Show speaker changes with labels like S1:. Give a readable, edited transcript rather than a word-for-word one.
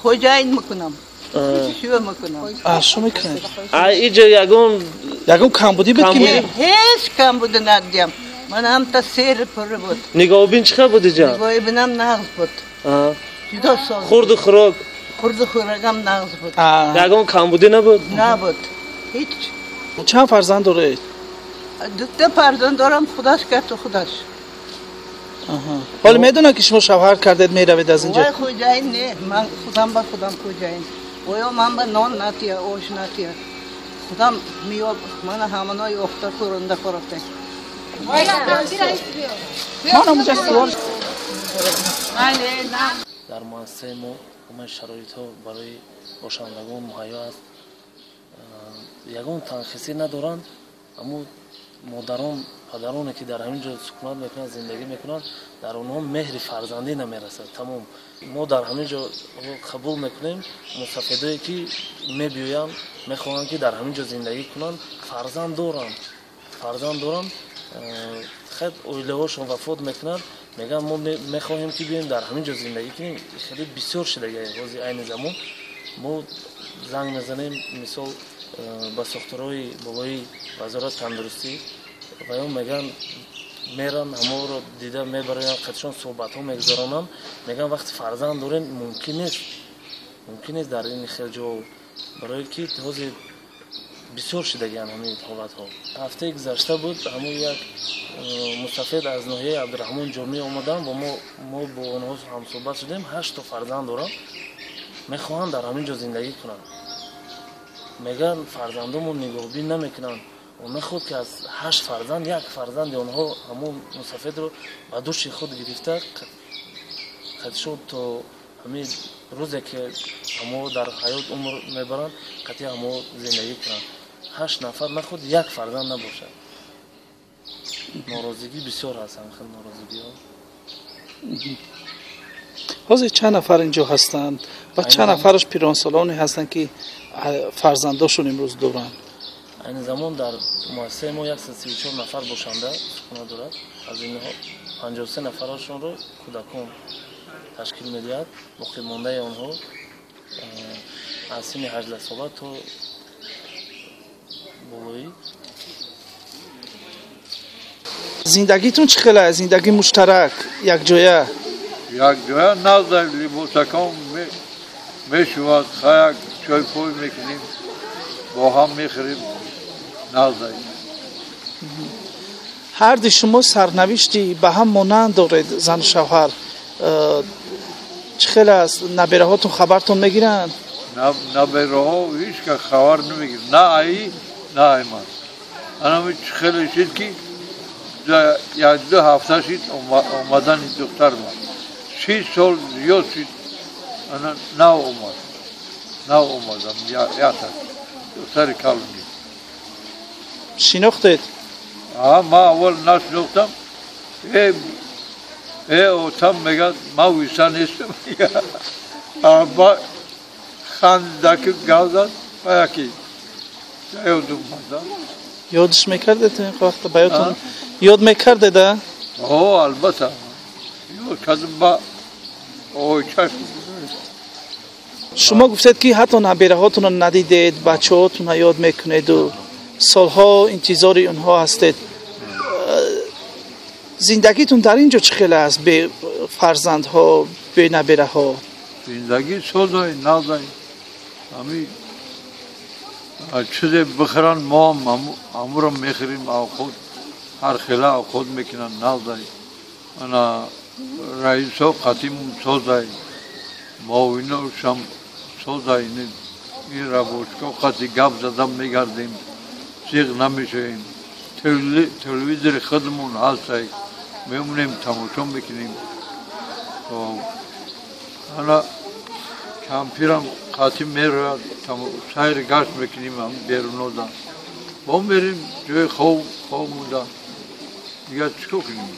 S1: Хоҷаин мекунам. Шӯ мекунам.
S2: Шӯ мекунед?
S3: Иҷо ягон
S2: камбудӣ буд ки
S1: ҳеҷ камбудӣ надидам. Ман ҳамта сер пур буд.
S3: Нигоҳубин чӣ хел буд иҷа?
S1: Нигоҳубинам нағз буд. Ҷудо соз.
S3: Хурду хӯрок?
S1: Хурду хӯрокам нағз буд.
S3: Ягон камбудӣ набуд?
S1: Набуд. Ҳеҷ.
S2: Чанд фарзанд доред?
S1: Дута фарзанд дорам, худаш кард худаш.
S2: Ҳоло медонам ки шумо шавҳар кардед, меравед аз инҷо.
S1: Вой хоҷаин не, ман худам ба худам хоҷаин. Оё ман ба нон натия, ош натия. Худам меёб, мана ҳаманой ёфта хӯронда хӯрокта.
S3: Дар муассисаи мо ҳамаи шароитҳо барои бошандагон муҳайё аст. Ягон танқисӣ надоранд. Аммо модарон, падароне ки дар ҳамин ҷо сукунат мекунанд, зиндагӣ мекунанд, дар онҳо меҳри фарзандӣ намерасад. Тамом. Мо дар ҳамин ҷо қабул мекунем мусафедое ки мебиёянд, мехоҳанд ки дар ҳамин ҷо зиндагӣ кунанд, фарзанд доранд. Фарзанд доранд, хеле оилаҳошон вафот мекунанд, мегӯянд мо мехоҳем ки биёем дар ҳамин ҷо зиндагӣ кунем. Хеле бисёр шудагӣ ҳозир айни замон. Мо занг мезанем, мисол ба сохторҳои болои вазорати тандурустӣ, ва ё мегӯянд меран ҳаморо дида мебароянд, қатишон суҳбатҳо мегузаронанд, мегӯянд вақти фарзанд дорем мумкин нест дар ин хел ҷо, барое ки ҳозир бисёр шудагианд ҳамин ҳолатҳо. Ҳафтаи гузашта буд, ҳамон як мусафед аз ноҳияи Абдураҳмон Ҷомӣ омаданд ва мо бо онҳо ҳамсуҳбат шудем. 8 фарзанд доранд, мехоҳанд дар ҳамин ҷо зиндагӣ кунанд. Мегӯянд фарзандомон нигоҳбин намекунанд. Онҳо худ ки аз 8 фарзанд як фарзанди онҳо ҳамон мусафедро ба души худ гирифта қатишон то ҳамин рӯзе ки ҳамо дар ҳаёт умр мебаранд, қатъи ҳамо зиндагӣ кунанд. 8 нафар нахуд як фарзанд набошад. Норозигӣ бисёр ҳаст, ҳамхел норозигиҳо.
S2: Ҳозир чанд нафар инҷо ҳастанд ва чанд нафараш пиронсолоне ҳастанд ки фарзандошон имрӯз доранд?
S3: Айни замон дар муассисаи мо 134 нафар бошанда сукунат дорад. Аз инҳо 53 нафарашонро кӯдакон ташкил медиҳад. Боқимондаи онҳо аз синни 18 сола то болоӣ.
S2: Зиндагитон чӣ хел аст? Зиндагии муштарак, якҷоя?
S4: Якҷоя назар либосакон мешувад, хаяк чойпой мекунем, бо ҳам мехӯрем, назар.
S2: Ҳарди шумо сарнавишти ба ҳам монанд доред, зану шавҳар. Чӣ хел аст? Набераҳотон хабартон мегиранд?
S4: Набераҳо ҳеҷ кас хабар намегирад, на аи, на ай ман. Анами чӣ хеле шид ки як-ду ҳафта шид омадани духтарман. 6 сол зиёд шид, ана нав омад. Нав омадам, ята. Духтари калонӣ.
S2: Шинохтед?
S4: Ман аввал нашинохтам. Отам мегӯяд, ман виса нестам. Хандаки гап зад, ва яки ёдум омад.
S2: Ёдиш мекардед ин вақт ба ёдтон? Ёд мекардед, а?
S4: О, албатта. Ёд кардам ба ой чашм.
S2: Шумо гуфтед ки ҳатто набераҳотонро надидед, бачаҳотонро ёд мекунеду солҳо интизори онҳо ҳастед. Зиндагитон дар ин ҷо чӣ хел аст? Бе фарзандҳо, бе набераҳо?
S4: Зиндагӣ созай, назай. Ҳами чизе бихӯранд, мо ҳам ҳамуро мехӯрем, авқот ҳар хела авқот мекунанд, назай. Ана раисо қатим созай, муовиношам созай. Ин рабочко қати гап задам мегардем, зиғ намешавем. Телевизори худмон ҳастай, мемонем, тамошо мекунем. Ана кампирам қати мерояд, сайр гашт мекунем ҳам берунода. Бо мерем ҷои хоб монда. Дигар чӣ кор кунем?